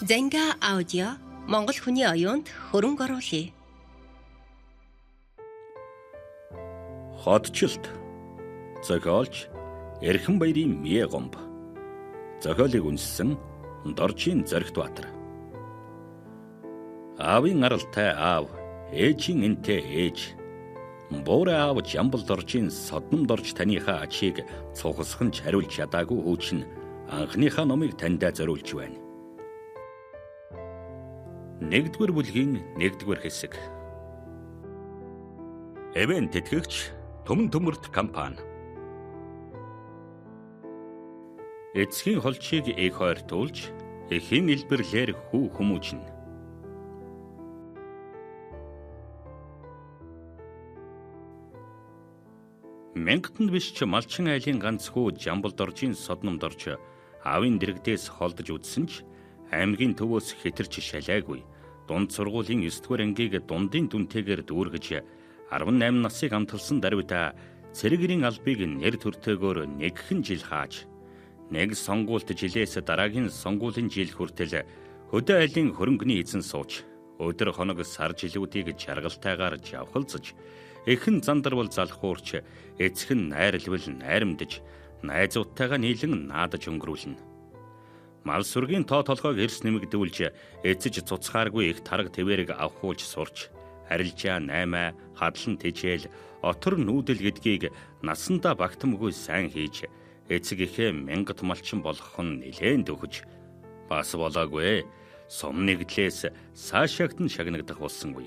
Занга аудио Монгол хүний оюунд хөрөнгө оруулъя. Хотчлт зохиолч Эрхэн баярын Мие гомб. Зохиолыг үнссэн Доржийн Зоригт Баатар. Аавын аралтай аав, ээжийн энтэй ээж. Буурай аав Жамбал Доржийн содном дорж таныхаа ачийг цухасхан ч хариулж чадаагүй хүүчин анхныхаа номыг таньдаа зориулж байна. Нэгдүгээр бүлгийн нэгдүгээр хэсэг. Эвэн тэтгэгч Түмэн төмөрт компани. Эцгийн холчийг их ойртуулж, эхийн илбэрлэр хүү хүмүүжнэ. Мянгатанд биш ч малчин айлын ганц хүү Жамбал доржийн содном дорж аавын дэрэгдээс холдож үдсэн ч аймгийн төвөөс хэтэрч шалайгүй. Дунд сургуулийн 9-р ангийг дундын дүнтэйгээр дүүргэж 18 насыг амталсан даруйда цэрэгэрийн албыг нэр төртэйгөөр нэгхэн жил хааж нэг сонгуульт жилээс дараагийн сонгуулийн жил хүртэл хөдөө айлын хөрөнгөний эзэн сууж өдөр хоног сар жилүүдийг жаргалтайгаар жавхалзаж эхэн зандарвал залхуурч эцхэн найрлвал найрамдаж найзуудтайгаа нийлэн наадаж өнгөрүүлнэ. Мал сүргийн тоо толгойг эрс нэмэгдүүлж эцэж цуцхааргүй их тараг тэвэрэг авахуулж сурч арилжаа наймаа хадлан тэжээл отор нүүдэл гэдгийг насандаа багтамгүй сайн хийж эцэг эхээ мянгат малчин болгох нь нэлээн дөхөж бас болоогүй сум нэгдлээс саашаагт нь шагнагдах болсонгүй.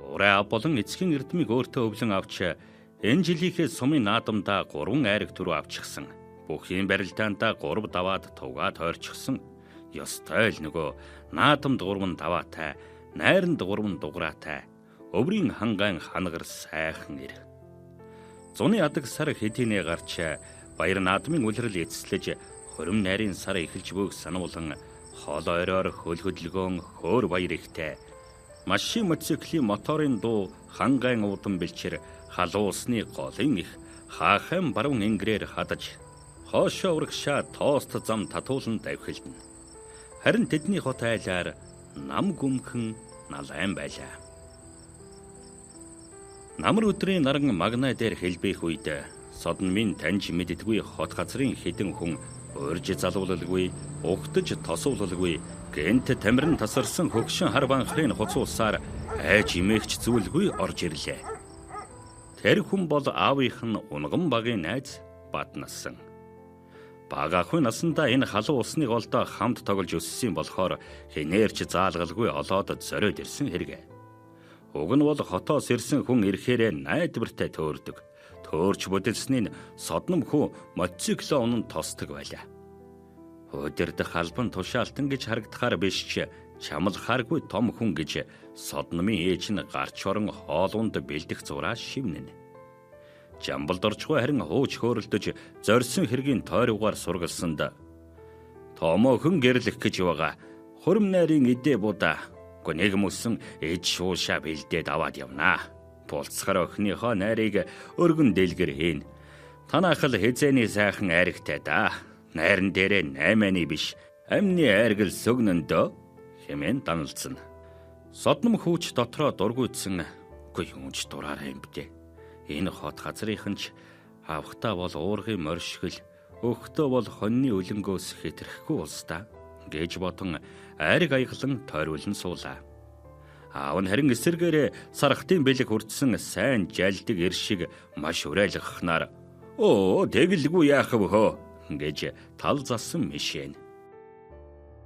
Урай ав болон эцгийн эрдмийг өөртөө өвлөн авч энэ жилийнхээ сумын наадамдаа 3 айраг түрүү авчихсан. Бүхийн барилдаандаа 3 даваад тугаа тойрчихсан. Ёстой л нөгөө наадамд 3 даваатай, найранд 3 дуграатай. Өврийн хангайн ханагар сайхан ир. Зуны адаг сар хэдийнэ гарч баяр наадмын үлрэл эцэслэж хурим найрын сар эхэлж буйг сануулан хол ойроор хөл хөдөлгөөн хөөр баяр ихтэй. Машин мотоциклийн моторын дуу хангайн удам бэлчээр халуун усны голын их хаахайн баруун энгэрээр хадаж хоошоо урагшаа тост зам татуулан давхилдана. Харин тэдний хот айлаар нам гүмхэн налайн байлаа. Намар өдрийн наран магнай дээр хэлбэх үед содон минь таньж мэддэггүй хот газрын хэдэн хүн урьж залуулалгүй, угтаж тосуулалгүй гэнт тамирн тасарсан хөгшин хар банхрын хуцуулсаар айж имээгч зүйлгүй орж ирлээ. Тэр хүн бол аавынх нь унган багийн найз Баднасан. Баг ахуй насандаа энэ халуун усны голдоо хамт тоглож өссөн болохоор хинээрч заалгалгүй олоод зориод ирсэн хэрэг. Уг нь бол хотоос ирсэн хүн ирэхээрээ найдвартай төөрдөг. Төөрч бүдэлсний нь содном хүү мотоциклоо унан тосдог байлаа. Өдөрдөх албан тушаалтан гэж харагдахаар биш ч чамлахааргүй том хүн гэж содномын ээж нь гарч орон хоолунд бэлдэх зураа шивнэнэ. Жамбал доржгүй харин хууч хөөрөлдөж зорьсон хэргийн тойрогоор сургалсанд томоохон гэрлэх гэж байгаа. Хурим найрын эдээ будаа. Гэхдээ нэг мөсөн ээж шуушаа бэлдээд аваад явнаа. Булцгаар охиныхоо найрыг өргөн дэлгэр хийн. Танах л хизээний сайхан айрагтай да. Найран дээрээ наймааны биш амны айргал сөгнөндөө хэмээн даналцсан. Содном хүүч дотроо дургуйтсан. Үгүй юунч дураарай юм бэ? Энэ хот газрынхан ч авахтаа бол уургын морьшгол, өгөхдөө бол хоньны өлөнгөөс хэтрэхгүй улс та гэж бодон айраг аяглан тойруулан суулаа. Аав нь харин эсэргээрээ сархтын бэлэг хүртсэн сайн жалдаг эр шиг маш уриалгахнаар "Оо, тэгэлгүй яах вэ хөө?" гэж тал залсан мишэн.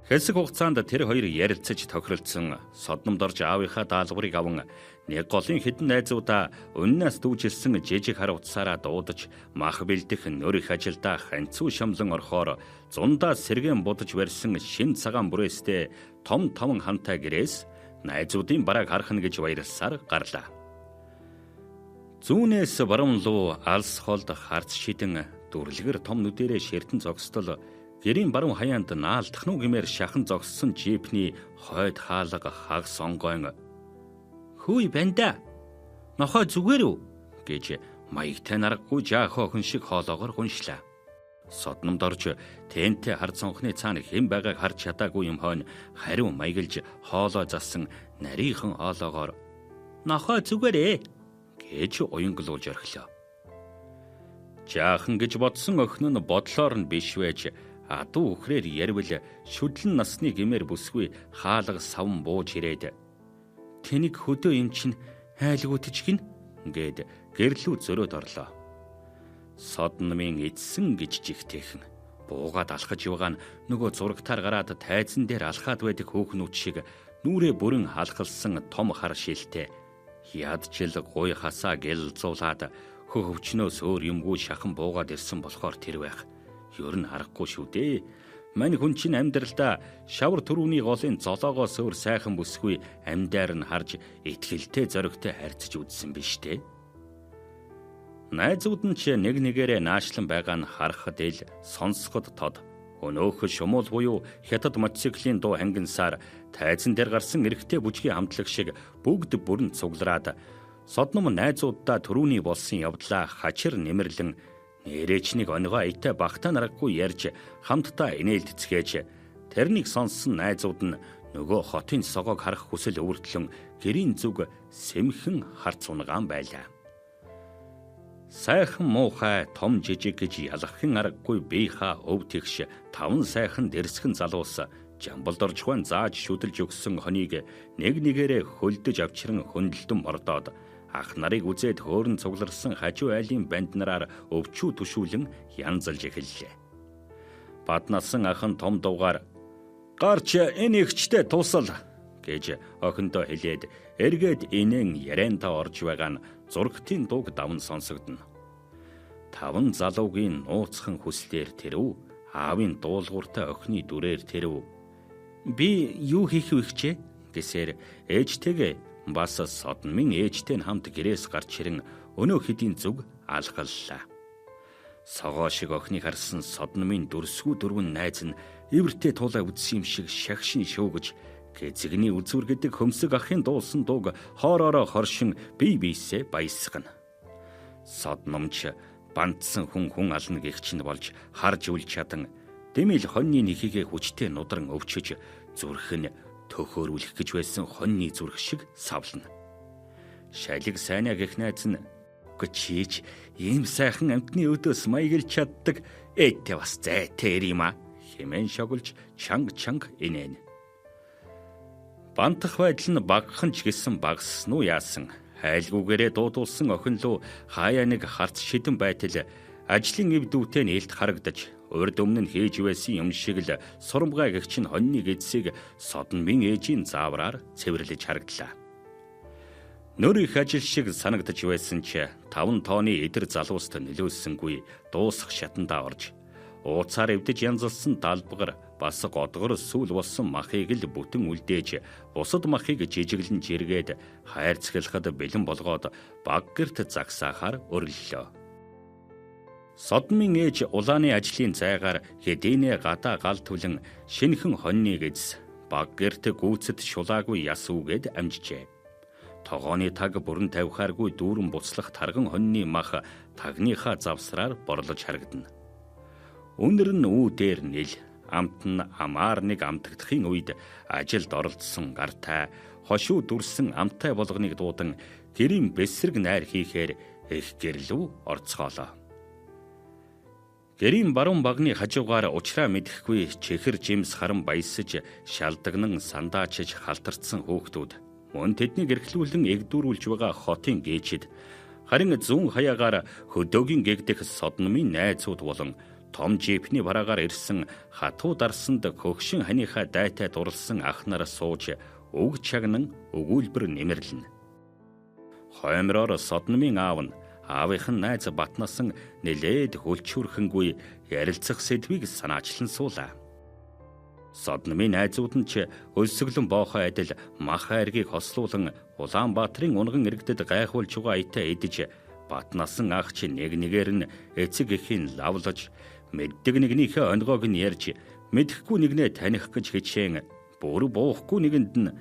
Хэсэг хугацаанд тэр хоёр ярилцаж тохиролцсон содномд орж аавынхаа даалгаврыг аван нэг голын хэдэн найзуудаа үннээс дүүжилсэн жижиг хар утсаараа дуудаж мах бэлдэх нөр их ажилдаа ханцуу шамлан орохоор зундаа сэргэн будаж барьсан шин цагаан бүрээстэй том таван хантай гэрээс найзуудын барааг харах нь гэж баярлсаар гарлаа. Зүүнээс баруун руу алс холд харц шидэн дүрлэгэр том нүдэрээ ширтэн зогсдол гэрийн баруун хаяанд наалдах нь гэмээр шахан зогссон джипний хойд хаалга хагас онгойн "Хөөй банда. Нохой зүгээр үү?" гэж маягтай наргагүй жаах охин шиг хоолоогоор гуншлаа. Содномд орж тэнтэй хар цонхны цаана хэн байгааг харж чадаагүй юм хойно хариу маяглж хоолой зассан нарийнхан хоолоогоор "Нохой зүгээрээ" гэж уянгалуулж орхилоо. Жаахан гэж бодсон охин нь бодлоор нь биш байж адуу үхрээр ярвал шүдлэн насны гэмээр бүсгүй хаалга савн бууж ирээд "Тэнийг хөдөө юм чинь айлгуутж гин" гэд гэрлүү зөрөөд орлоо. Содномын эцсэн гэж жигтэйхэн буугаад алхаж явгаа нь нөгөө зурагтаар гараад тайзан дээр алхаад байдаг хөөхнүүд шиг нүрээ бүрэн халахалсан том хар шилтэй ядчил гуй хасаа гэлзуулаад хөвчнөөс өөр юмгүй шахан буугаад ирсэн болохоор тэр байх. Ер нь аргагүй шүү дээ. Мань хүн чинь амьдралдаа шавар түрүүний голын золоогоос өөр сайхан бүсгүй амьдаар нь харж итгэлтэй зоригтой харьцаж үзсэн биш үү? Найзууд нь ч нэг нэгээрээ наашлан байгаа нь харахад ил, сонсоход тод. Өнөөх шумуул буюу хятад мотоциклийн дуу хангинсаар тайзан дээр гарсан эрэгтэй бүжгийн хамтлаг шиг бүгд бүрэн цуглараад Содном найзууддаа түрүүний болсон явдлаа хачир нэмэрлэн нэрээч нэг онигоо аятай багтаа нараггүй ярьж хамтдаа инээлдцгээж тэрнийг сонссон найзууд нь нөгөө хотын согоог харах хүсэл өвөртлөн гэрийн зүг сэмхэн харц унгаан байлаа. Сайхан муухай том жижиг гэж ялахын аргагүй бийнхаа өв тэгш таван сайхан дэрсгэн залуус Жамбал доржхуан зааж шүдэлж өгсөн хоныг нэг нэгээрээ хөлдөж авчран хөндлөлтөн мордоод ах нарыг үзээд хөөрөн цугларсан хажуу айлын банд нараар өвчүү түшүүлэн янзалж эхэллээ. Баднасан ах нь том дуугаар "Гарч энэ ихчтэй тусал" гэж охиндоо хэлээд эргээд инэн яриантаа орж байгаа нь зурагтын дууг давн сонсогдоно. Таван залуугийн нууцхан хүслээр тэрв, аавын дуулууртай охины дүрээр тэрв. "Би юу хийх вэ хчээ?" гэсээр ээжтэйгээ бас содномын ээжтэй нь хамт гэрээс гарч ирэн өнөө хэдийн зүг алхаллаа. Согоо шиг охиныг харсан содномын дүрсгүү дөрвөн найз нь эвэртэй туулай үдсэн юм шиг шагшин шөөгөж гэзэгний үзүр гэдэг хөмсөг ахын дуулсан дууг хоороороо хоршин бие биесээ баясгана. Содномч бантсан хүн хүн ална гэх чинь болж харж үл чадан дэмэл хоньны нэхийгээ хүчтэй нудран өвчөж зүрх нь төхөөрүүлэх гэж байсан хоньны зүрх шиг савлна. Шалиг сайнаа гэх найз нь чийч ийм сайхан амтны өдөөс маяглж чаддаг ээдтэй бас зайтай юм а хэмээн шоглож чанга чанга инээн. Бантах байдал нь багхан ч гэсэн багассан уу яасан хайлгүйгээрээ дуудулсан охин луу хаяа нэг харц шидэн байтал ажлын эв дүүтэй нь илт харагдаж урд өмнө нь хийж байсан юм шиг л сурамгай гэгч нь хоньны эдсийг содномын ээжийн заавраар цэвэрлэж харагдлаа. Нөр их ажил шиг санагдаж байсан ч таван тооны эдэр залууст нөлөөлсөнгүй дуусах шатандаа орж ууцаар эвдэж янзалсан далбгар бас годгор сүүл болсон махыг л бүтэн үлдээж бусад махыг жижиглэн жиргээд хайрцаглахад бэлэн болгоод баг гэрт загсаахаар өрлөлөө. Содмын ээж улааны ажлын зайгаар хэдийнэ гадаа гал түлэн шинхэн хоньныг эзс баг гэрт гүйцэд шулаагүй яс үгээд амжижээ. Тогооны таг бүрэн тавихааргүй дүүрэн буцлах тарган хоньны мах тагныхаа завсраар борлож харагдана. Үнэр нь үү дээр нэл амт нь амаар нэг амтагдахын үед ажилд оролцсон гартай хошуу дүрсэн амтай болгоныг дуудан гэрийн бэсрэг найр хийхээр их гэрлүү орцгоолоо. Гэрийн баруун багны хажуугаар учраа мэдэхгүй чихэр жимс харан баясаж шалдагнан сандаачиж халтарцсан хөөхтүүд мөн тэднийг эрхлүүлэн эгдүүрүүлж байгаа хотын гээчид харин зүүн хаягаар хөдөөгийн гэгдэх содномын найзууд болон том жипний бараагаар ирсэн хатуу дарсанд хөгшин ханыхаа дайтай дурлсан ах нар сууж өг чагнан өгүүлбэр нэмэрлэнэ. Хоймроор содномын аав нь аавынх нь найз Батнасан нэлээд хөлчүүрхэнгүй ярилцах сэдвийг санаачлан суулаа. Содномын найзууд нь ч өлсгөлөн боохоо адил мах айргийг хослуулан Улаанбаатарын унган иргэдэд гайхуулж байгаа аятай идэж Батнасан ах чи нэг нэгээр нь эцэг эхийн лавлаж мэддэг нэгнийхээ онгоог нь ярьж мэдэхгүй нэгнээ таних гэж хичээн бүр буухгүй нэгэнд нь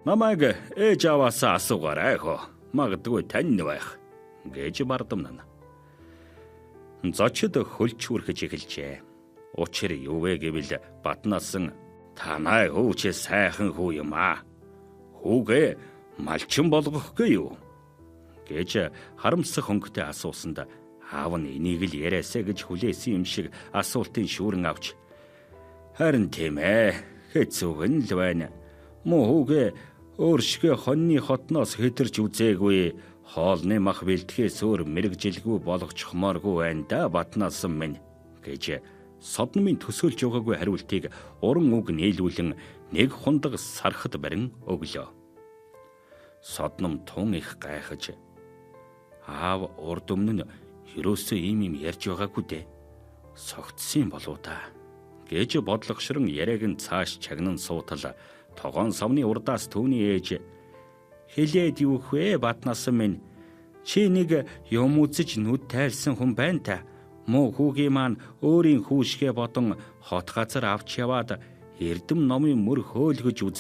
намайг ээж аваасаа асуугаарай хөө магадгүй тань байх гэж бардамнана. Зочид хөлч үрхэж эхэлжээ. Учир юу вэ гэвэл Батнасан танай хөвч сайхан хүү юм аа. Хүүгээ малчин болгохгүй юу гэж харамсах хөнгөтэй асуусанд аав нь энийг л яриасаа гэж хүлээсэн юм шиг асуултын шүүрэн авч харин тийм хэцүүгэн л байна. Муу хүүгээ өөр шигэ хоньны хотноос хэтэрч үзээгүй хоолны мах бэлтгэхээс өөр мэрэгжилгүй болгочихмооргүй байна да Батнасан минь гэж Содномын төсөөлж байгаагүй хариултыг уран үг нийлүүлэн нэг хундаг сархад барин өглөө. Содном тун их гайхаж аав урд өмнө нь ерөөсөө ийм юм ярьж байгаагүй дээ. Согтсон болов та гэж бодлогошрон яриаг нь цааш чагнан суутал тогоон савны урдаас түүний ээж хэлээд юу вэ Батнасан минь чи нэг юм үзэж нүд тайлсан хүн байна та. Муу хүүгийн маань өөрийн хүүшгэ бодон хот газар авч яваад эрдэм номын мөр хөөлгөж үз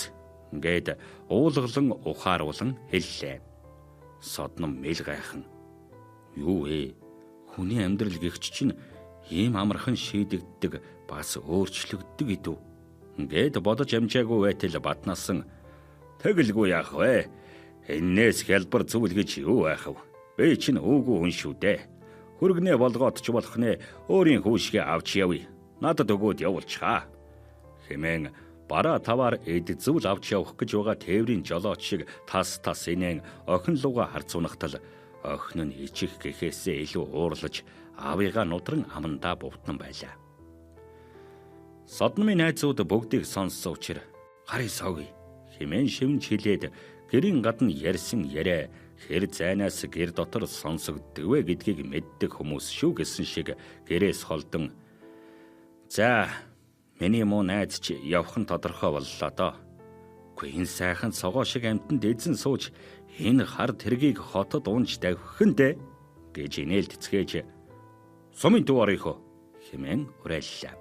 гээд уулгалан ухааруулан хэллээ. Содном мэл гайхан. Юу вэ? Хүний амьдрал гихч чинь ийм амархан шийдэгддэг бас өөрчлөгддөг идүү. Ингээд бодож амжаагүй байтал Батнасан тэгэлгүй яах вэ? Эннээс хялбар зүйл гэж юу байх вэ? Би чинь өөгүй хүн шүү дээ. Хөргөнөө болгоод ч болох нэ өөрийн хүүшгээ авч явъя. Надад өгөөд явуулчихаа. Хэмээн бараа таваар эд зүйл авч явах гэж байгаа тээврийн жолооч шиг тас тас инээн охин лугаа харцуунахтал охин нь ичих гэхээсээ илүү уурлаж аавыгаа нудран амандаа бувтан байлаа. Содномын найзууд бүгдийг сонссон учир гарын согъё хэмээн шивнж хэлээд гэрийн гадна ярьсан яриа хэр зайнаас гэр дотор сонсогддог вэ гэдгийг мэддэг хүмүүс шүү гэсэн шиг гэрээс холдон за миний муу найз чи явах нь тодорхой боллоо доо. Үгүй энэ сайхан цогоо шиг амьтанд эзэн сууж энэ хар тэргийг хотод унж давхин дээ гэж инээлд цэцгээж сумын төв орёхоо хэмээн уриаллаа.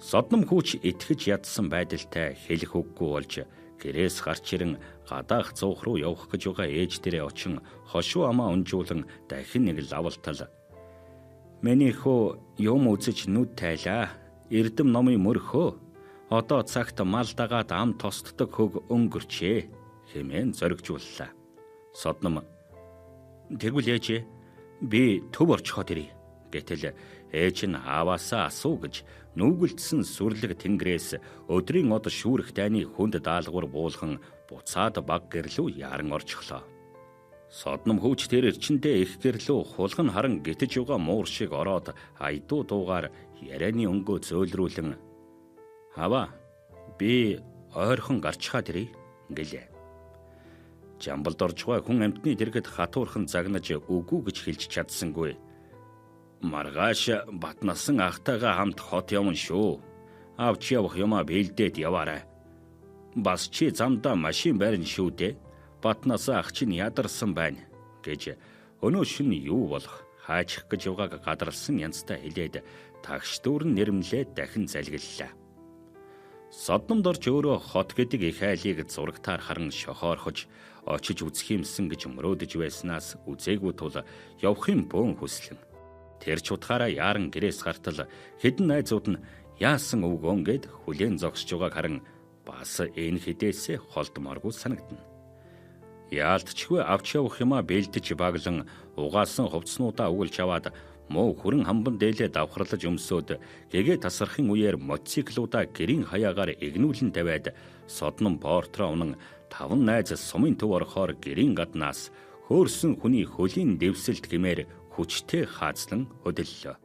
Содном хүүч итгэж ядсан байдалтай хэлэх үггүй болж гэрээс гарч ирэн гадаах цуух руу явах гэж байгаа ээж дээрээ очин хошуу амаа унжуулан дахин нэг лавлтал миний хөө юм үзэж нүд тайлаа. Эрдэм номын мөрхөө. Одоо цагт мал дагаад ам тостдог хөг өнгөрчээ хэмээн зоригжууллаа. Содном тэгвэл ээж би төв орчиход ирье. Гэтэл ээж нь ааваасаа асуу гэж нүгэлдсэн сүрлэг тэнгэрээс өдрийн од шүүрэх дайны хүнд даалгавар буулган буцаад баг гэрлүү яаран орчихлоо. Содном хөвч тэр эрчэндээ их гэрлүү хулган харан гитэж юга муур шиг ороод айдуу дуугаар ярианы өнгөө зөөлрүүлэн "Аваа би ойрхон гарчхаад ирье" гэлээ. Жамбалд орж байгаа хүн амьтны дэргэд хатуурхан загнаж үгүй гэж хэлж чадсангүй. Маргааш Батнасан ахтайгаа хамт хот явна шүү. Авч явах юмаа бэлдээд яваарай. Бас чи замдаа машин барина шүү дээ. Батнасан ах чинь ядарсан байна гэж өнөө шин юу болох хаачих гэж явгааг гадарлсан янзтай хэлээд тагш дүүрэн нэрмлээ дахин залгиллаа. Содномд орж өөрөө хот гэдэг их айлыг зурагтаар харан шохоорхож очиж үзэх юмсан гэж мөрөөдөж байснаас үзээгүй тул явахын бөөн хүслэн. Тэр ч утгаараа яаран гэрээс гартал хэдэн найзууд нь яасан өвгөн гэд хүлээн зогсож байгааг харан бас энэ хідээсээ холдмооргүй санагдана. Яалтчгүй авч явах юмаа бэлдэж баглан угаасан хувцснуудаа өгөлж аваад муу хүрэн хамбан дээлээ давхарлаж өмсөөд гэгээ тасархын үеэр мотоциклуудаа гэрийн хаяагаар эгнүүлэн тавиад содном портроо унан таван найз сумын төв орохоор гэрийн гаднаас хөөрсөн хүний хөлийн дэвсэлт гэмээр хүчтэй хаазлан хөдөллөө.